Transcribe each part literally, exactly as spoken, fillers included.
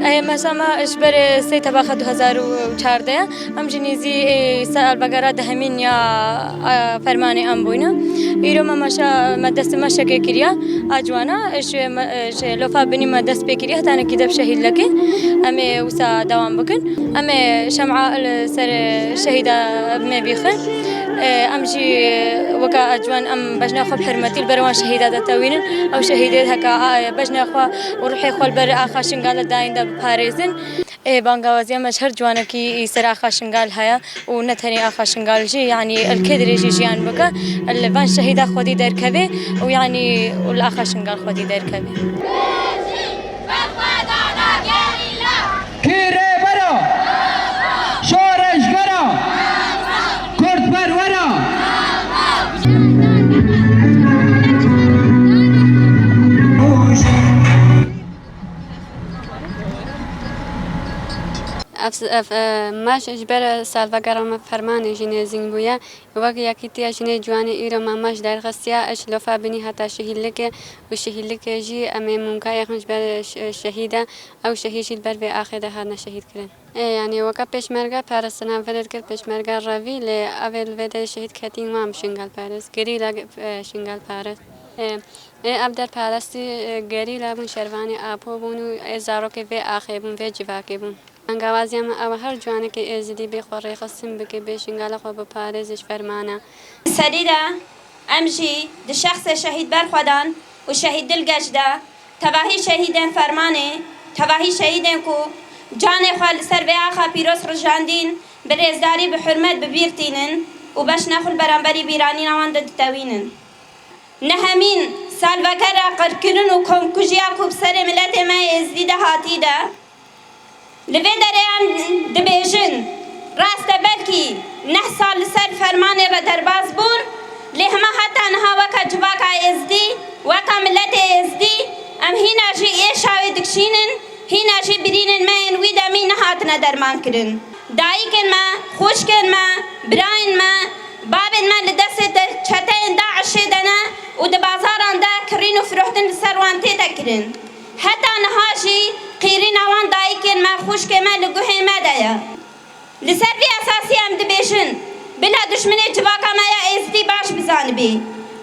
Ê, meşa me ji ber sê tebaxa du hezar û çardeh, em jî nêzî, ê, salvegera dehemîn ya, e, fermanê em bûyne. Îro me meşa, me dest meşekê kiriya, a ciwana, ji me, ji lofa binî me dest pê kiriya, heta nekî dev şehîd leke. Em ê wisa dewam bikin. Em ê şem'a li ser şehîda me bîxin. Ê, em jî weka a ciwan em bejna xwe bi hurmetî li ber wan şehîda de tewînin. Ew şehîdê heka, a, bejna xwe û ruhê xwe li ber axa Şingal dayîn de biparêzin. Ê, bangawaziya me ji her ciwanekî ser axa Şingal heye û ne tenê axa Şingal jî, yanî li kê dirê jî jiyan bike, li van şehîda xwedî derkeve û yanî û li axa Şingal xwedî derkeve. Kî rêber e? Şoreşger e? Kurdperwer e? Ev, ev, e, meş ji ber salvegera me fermanê jî nêzîn bûye. Wek Yekîtiya Jinê Ciwanê îro me meş derxistiye, ji lofa binî heta şehîdlikê û şehîdlikê jî em ê mûnkayê xwin ji ber ş-, şehîd e. Ew şehîd jî li ber vê axê de hatine şehîd kirin. Ê, yanî weke pêşmerge parastina vir dikir, pêşmerge revî, lê ev ê li vê derê şehîd ketîn wan bi Şingal parêz, gerîla, e, Şingal parêz. Ê, ê, ev der parastî, e, gerîla bûn, şervanê Apo bûn û ê zarokê vê axê bûn, vê civakê bûn. Angawaziya me ew e, her ciwanekê êzidî bê xwe rêxistin bike, bê Şingala xwe biparêze ji fermana. Serî de em jî di şexsê şehîd Berxwedan û şehîd Dilgeş de tevahî şehîdên fermanê, tevahî şehîdên ku canê xwe li ser vê axa pîroz rijandîn, bi rêzdarî, bi hurmet bi bîr tînin û beşna xwe li beramberî bîranîna wan de ditewînin. Nehemîn salvegera qirkirin û komkujiya ku bi serê miletê me yê Êzidî de hatî de, li vê derê em dibêjin, rast e belkî neh sal li ser fermanê re derbas bûn, lê hema heta niha weke civaka Êzidî, weke miletê Êzidî, em hîna jî êşa wê dikişînin, hîna jî birînên me yên wî demî nehatine dermankirin. Dayikên me, xwişkên me, birayên me, bavên me li destê te-, çeteyên DAIŞê de ne û di bazaran de kirîn û firotin li ser wan tête kirin. Heta niha jî qîrîna wan dayikên me, xwişkê me li guhê me de ye. Li ser vî esasî em dibêjin, bila dijminê civaka me ya Êzidî baş bizanibê.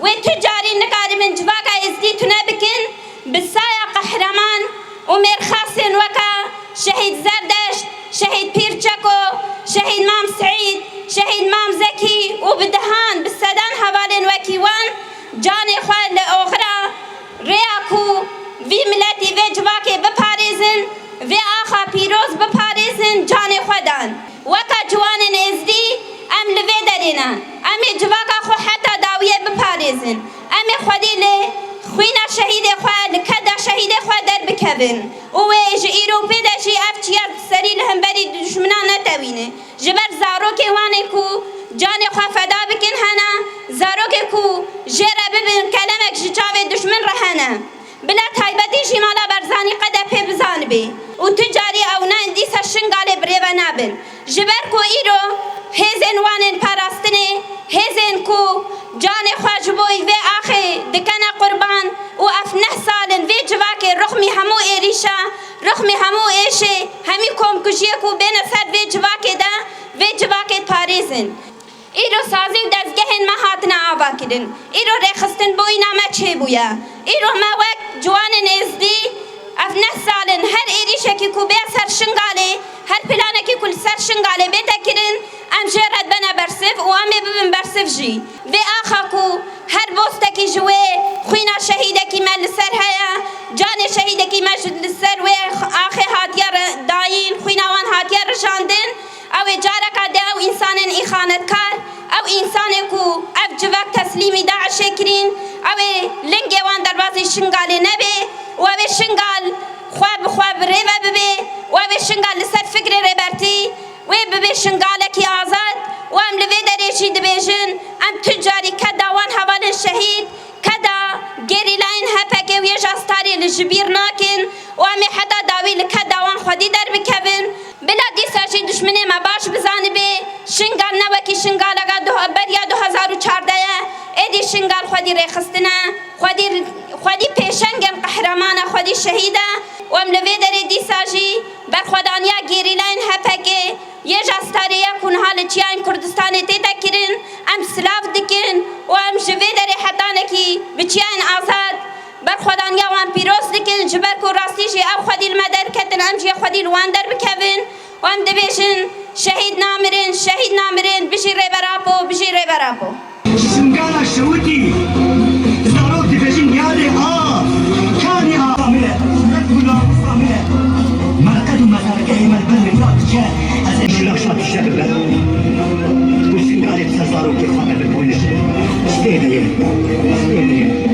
Wê tu carî nikaribin civaka Êzidî tune bikin, bi saya qehreman û mêrxasên weka Şehîd Zerdeşt, Şehîd Pîr Çeko, Şehîd Mam Seîd, Şehîd Mam Zekî û bi dehan, bi sedan hevalên wekî wan canê xwe li oxira rêya ku vî miletî, vê civakê biparêzin, vê axa pîroz biparêzin, canê xwe dan. Weka ciwanên Êzidî em li vê derê ne. Em ê civaka xwe heta dawiyê biparêzin. Em ê xwedî li xwîna şehîdê xwe, li keda şehîdê xwe derbikevin û wê ji îro pê de jî ev çiya serî li hemberî dijminan netewîne. Ji ber zarokê wan ê ku canê xwe feda bikin hene, zarokê ku jê re bibin kelemek ji çavê dijmin re hene. Bila taybetî jî mala Barzanî qede pê bizanibê û tu carî ew ne dîsa Şingalê birêve nabin. Ji ber ku îro hêzên wan ên parastinê, hêzên ku canê xwe ji bo vê axê dikene qurban û ev neh sal in vê civakê rixmî hemû êrîşa, rixmî hemû êşê, hemî komkujiyê ku bêne ser vê civakê de, vê civakê diparêzin. Îro sazî û dezgehên me hatine avakirin. Îro rêxistinbûyîna me çêbûye. Îro me wek ciwanên Êzdî, ev neh sal in her êrîşekî ku bê ser Şingalê, her planekî ku li ser Şingalê bête kirin, em jê re dibene bersiv û em ê bibin bersiv jî. Vê axa ku her bostekî ji wê xwîna şehîdekî me li ser heye, canê şehîdekî me ji li ser wê axê hatiye re dayîn, xwîna wan hatiye rijandin, ew ê careka dê ew însanên îxanetkar, ew însanê ku ev civak teslîmî DAIŞê kirîn, ew ê lingê wan derbazî Şingalê nebe û ew ê Şingal xwe bi xwe bi rê ve bibe û ew ê Şingal li ser fikrê Rêbertî wê bibe Şingalekî azad û em li vê derê jî dibêjin, em tu carî keda wan hevalên şehîd, keda gerîlayên H P G û YJA Starê li ji bîr nakin û em ê heta dawî li keda wan xwedî derbikevin. Bila dîsa jî dişminê me baş bizanibe, Şingal ne wekî Şingaleka du-, beriya du hezar û çardeh ye, êdî Şingal xwedî rêxistin e, xwedî, xwedî pêşengên qehreman e, xwedî şehîd e û Û em li vê derê dîsa jî berxwedaniya gerîlayên H P G yê ji estarê ye ku niha li çiyayên Kurdistanê tête kirin, em silav dikin û em ji vê derê hetanekî bi çiyayên azad berxwedaniya wan pîroz dikin, ji ber ku rastî jî ew xwedî li me derketin, em jî xwedî li wan derbikevin û em dibêjin, şehîd namirin, şehîd namirin, bijî Rêber Apo, bijî Rêber Apo. Ji Şingala şewitî, zarok dibêjin yadê av, kanî av. Samîre, Mehmet Gula, Samîre. Merqed û mezargehê me li ber min ya diçe, ez ê şila şa tişe bibe. Û Şingalê bi ser zarokê xwe me bibûne. Stênê ye, stênê ye.